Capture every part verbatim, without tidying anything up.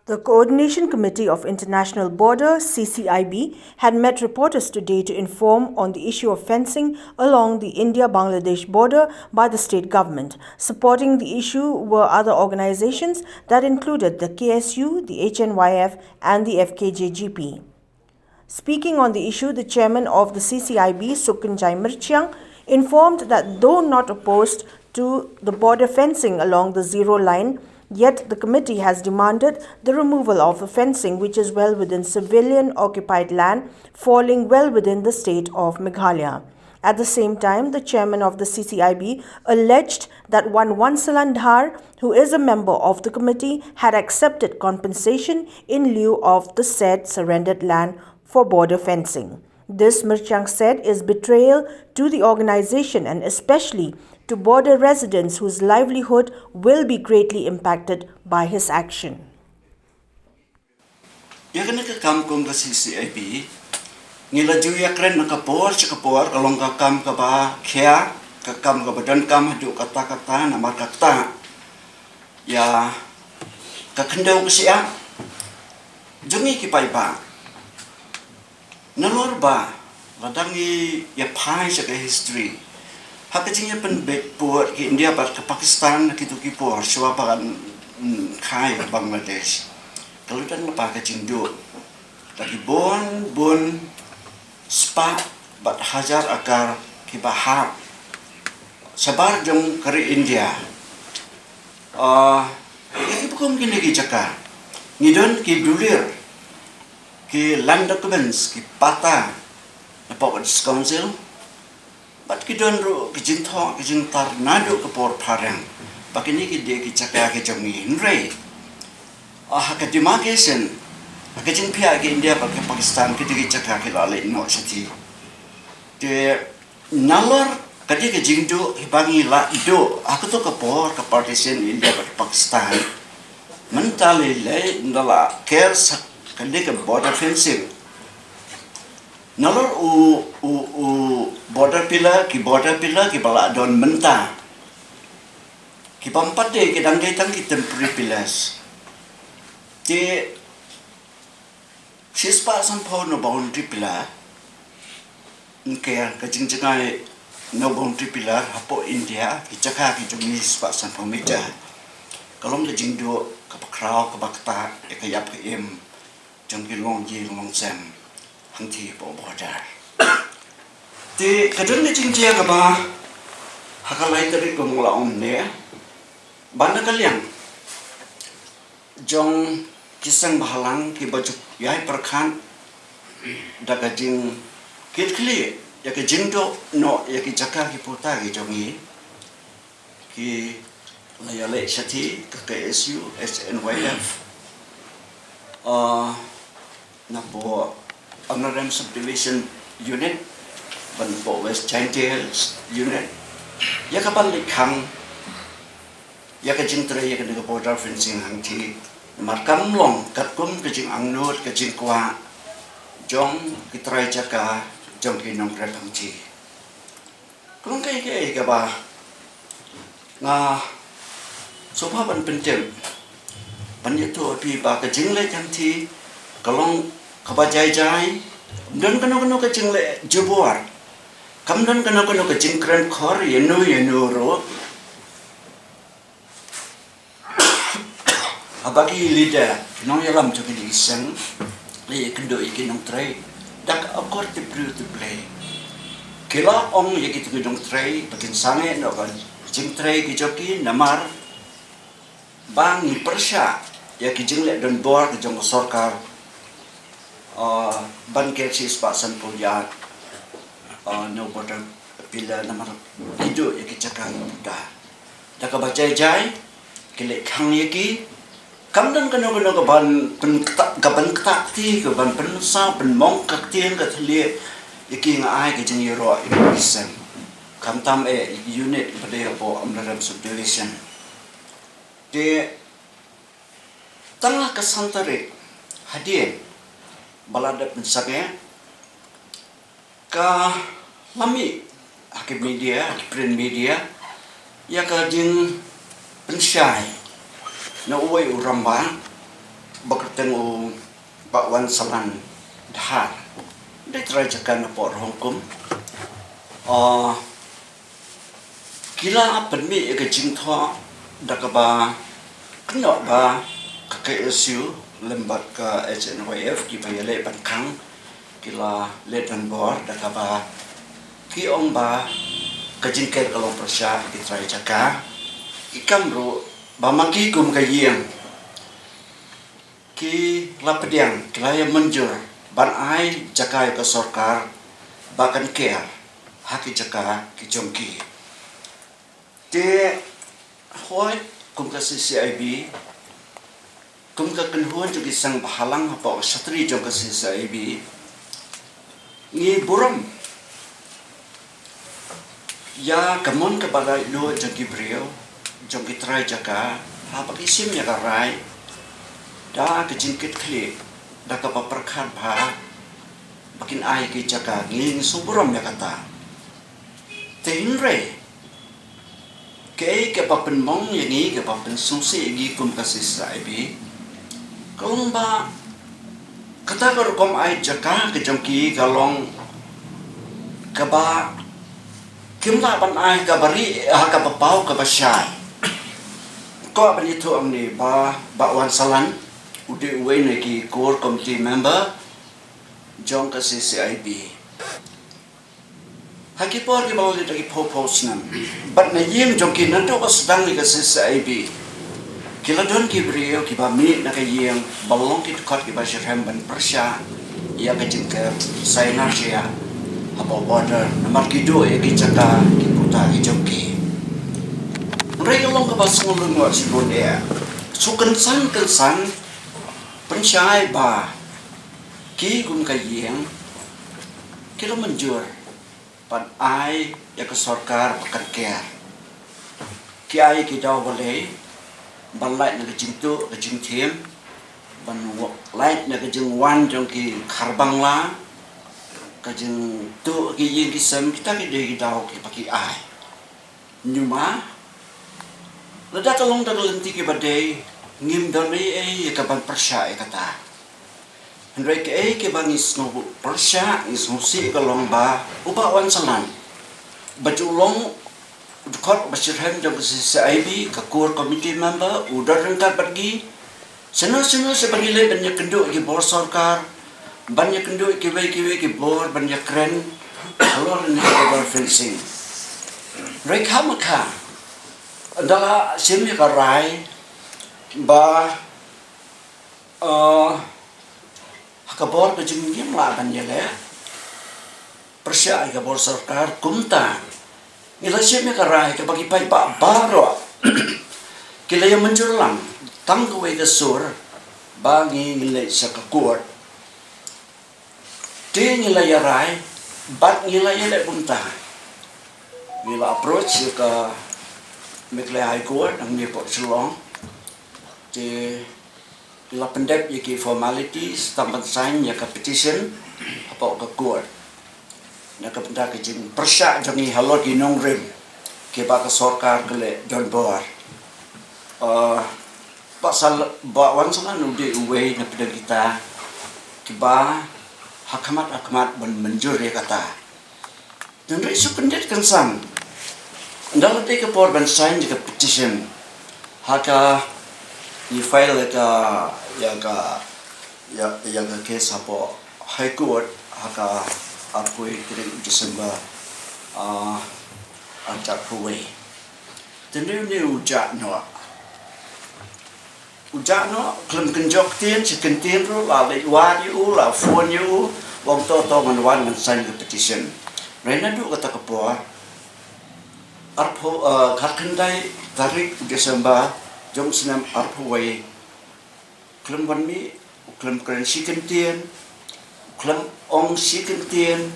The Coordination Committee of International Border, C C I B, had met reporters today to inform on the issue of fencing along the India-Bangladesh border by the state government. Supporting the issue were other organizations that included the K S U, the H N Y F, and the F K J G P. Speaking on the issue, the chairman of the C C I B, Sukunjai Mirchiang, informed that though not opposed to the border fencing along the zero line, yet the committee has demanded the removal of the fencing, which is well within civilian occupied land, falling well within the state of Meghalaya. At the same time, the chairman of the C C I B alleged that one Wansalan Dhar, who is a member of the committee, had accepted compensation in lieu of the said surrendered land for border fencing. This, Mirchiang said, is betrayal to the organization and especially to border residents whose livelihood will be greatly impacted by his action. Ïa kane ka kam kum ka C C I B, ngi la ju ïakren na ka por sha ka por, ka long ka kam kaba khia, ka kam kaba donkam haduh katta katta, namar kata ïa ka khyndew ka shyiap jong ngi ki paidbah. Nalor ba, lada ngi ïa phai sha ka history, ha ka jingïapynbeit pud ki India bad ka Pakistan ha kito ki por shuwa ba kan, mm, kha ïa Bangladesh, ka la don lypa ka jingduh da ki bun bun spah bad hajar akar kiba hap shabar jong ka ri India. Ah, ïa kiba kum kine ki jaka ngi don ki dulir, ki land documents, ki patta napoh ka District Council, bad ki don ruh ki jingthoh ki jingtar naduh ka por phareng ba kine ki dei ki jaka ki jong ngi. Hynrei, ah, ha ka demarcation, ha ka jingphiah ki India bad ka Pakistan, ki dei ki jaka ki la leit noh shathie. Te nalor ka dei ka jingduh kiba ngi la duh ha kato ka por ka partition India bad Pakistan. Mynta lei lei nda la ker sa ka dei ka border fencing. Nalor u, u, u border pillar, ki border pillar kiba la don mynta, ki bym pat dei, ki dang dei tang ki temporary pillars. Te shispah sanphew no boundary pillar, ngi ker ka jingjngai no boundary pillar hapoh India, ki jaka ki jong ngi shispah sanphew meter. Ka long ka jingduh kaba khraw kaba ktah ïa ka ïap ka im jong ki longïing longsem hangtei hapoh border. Te ka don ka jingjia kaba ha ka lai tarik ka Mawlai ne, ban da ka liang jong ki seng bhalang kiba ju ïai pyrkhat da ka jingkitkhlieh ïa ka jingduh noh ïa ki jaka ki puta ki jong ngi, ki la ïaleh shathie ka K S U, H N Y F, ah, napoh Amlarem Subdivision Unit, bad napoh West Jaintia Hills Unit, ïa ka ban leit khang ïa ka jingtrei ïa kane ka border fencing hangtei. Namar kam long katkum ka jingangnud ka jingkwah jong ki trai jaka, jong ki nongtrei hangtei. Ka long kaei kaei kaba nga sngewbha ban pyntip, ban ïathuh ïa phi ba ka jingleh hangtei ka long kaba jai jai. Kam don kano kano ka jingleh jubor, kam don kano kano ka jingkren khor ïa no ïa no ruh. Haba ki leader, ki nongïalam jong kine ki seng, la ïakynduh ïa ki nongtrei da ka akor tip briew tip Blei. Ki la ong ïa kito ki nongtrei ba kin sangeh noh ka jingtrei ki jong ki, namar ba ngi pyrshah ïa ki jingleh donbor ki jong ka sorkar, ah, ban ker shispah sanphew yard, ah, no border pillar, namar ki duh ïa ki jaka ki puta. Da kaba jai jai ki leh khang ïa ki. Kam don kano kano ka ban pynktah, ka ban ktah kti, ka ban pynsaw pynmong ka ktien ka thylliej ïa ki. Nga ai ka jingïaroh ïa ki seng, khamtam eh ïa ki unit ba dei hapoh Amlarem Subdivision. Te tang ha ka san tarik hadien ba la dep pynsangeh, ka la mih ha ki media, ha ki print media, ïa ka jingpynshai na uwei u rangbah Ba kyrteng u Bah Wansalan Dhar, dei trai jaka na pdeng Hongkum. Ah, ki la pynmih ïa ka jingthoh da kaba kynnoh ba ka K S U lem bad ka H N Y F kiba ïaleh ban khang ki la leh donbor da kaba ki ong ba ka jingker ka long pyrshah ki trai jaka. Ki kam ruh ba ma ki kum ka ïing ki la pdiang, ki la ïa mynjur ban ai jaka ïa ka sorkar ba kan ker ha ki jaka ki jong ki. Te hooid, kum ka C C I B, kum ka kynhun jong ki seng bhalang hapoh ka shatri jong ka C C I B, ngi burom ïa ka mon kaba laitluid jong ki briew, jong ki trai jaka, haba ki shim ïa ka rai da ka jingkitkhlieh, da kaba pyrkhat bha ba kin ai ki jaka, ngi sngewburom ïa kata. Te hynrei kaei kaba pynmong ïa ngi, kaba pynsngewsih ïa ngi kum ka C C I B, ka long ba kata ka rukom ai jaka ka jong ki ka long kaba kim lah ban ai kaba ri ha kaba paw kaba shai. Ko ban ïathuh hangne ba Bah Wansalan u dei uwei na ki core committee member jong ka C C I B. Ha ki por kiba la leit da ki phew phew snem, bad na ïing jong ki naduh ba sdang ïa ka C C I B, ki la don ki briew kiba mih na ka ïing ba long ki dkhot kiba shitrhem ban pyrshah ïa ka jingker synshar hapoh border, namar ki duh ïa ki jaka ki puta ki jong ki. Hynrei ka long kaba sngewlyngngoh shibun eh, shu kynsan kynsan pynshai ba ki kum ka ïing ki la mynjur ban ai ïa ka sorkar ba kan ker. Ki ai ki daw balei? Ban lait na ka jingtuh ka jingthiem, ban wa-, lait na ka jingwan jong ki kharbangla, ka jingtuh ki ïing ki sem, kita ki dei ki daw kiba ki ai. Nangta lada ka long da ka lynti kaba dei, ngim don ei ei ïa ka ban pyrshah ïa kata. Hynrei kaei kaba ngi sngew pyrshah, ngi sngewsih ka long ba u Bah Wansalan, ba ju long u dkhot ba shitrhem jong ka C C I B, ka core committee member, u don ryngkat bad ngi. Shano shano sha ba ngi leit ban ïakynduh ïa ki bor sorkar, ban ïakynduh ïa kiwei kiwei ki bor, ban ïakren halor kane ka border fencing. Hynrei khamkha, ynda la shim ïa ka rai ba, eh, ha ka bor ka jong ngi ngim lah ban ïaleh pyrshah ïa ka bor sorkar, kumta ngi la shim ïa ka rai kaba ki paidbah baroh ki la ïa mynjur lang tang kawei ka sur, ba ngi ngin leit sha ka court. Te ngi la ïa rai bad ngi la ïaleh kumta. Ngi la approach ïa ka Meghalaya High Court hangne hapoh Shillong. Te la pyndep ïa ki formalities tang ban sign ïa ka petition hapoh ka court na ka bynta ka jingpyrshah jong ngi halor ki nongrim kiba ka sorkar ka leh donbor. Eh, Bah Sal-, Bah Wansalan u dei uwei na pdeng kita kiba ha khmat ha khmat ban mynjur ïa kata. Hynrei shu kyndit kynsan, ynda la dei ka por ban sign ïa ka petition, ha ka, ngi file ïa ka, ïa ka, ïa, ïa ka case hapoh High Court ha ka arphew tarik December, ah, arphew wei. Te une u jah noh. U jah noh, khlem kynjok ktien, shi kyntien ruh, la leit wad ïa u, la phone ïa u, u ong to to ngan wan ngan sign ka petition. Hynrei naduh kata ka por, arphew, eh, khatkhyndai tarik December, jong u snem arphew wei, khlem wan mih, u khlem kren shi kyntien, u khlem ong shi kyntien.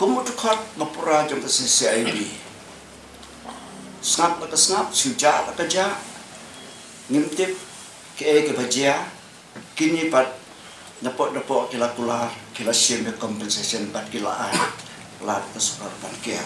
Kum u dkhot ba pura jong ka C C I B. Sngap la ka sngap, shu jah la ka jah. Ngim tip kaei kaba jia, kine pat napoh napoh ki la kular, ki la shim ïa compensation bad ki la ai lad ka sorkar ban ker.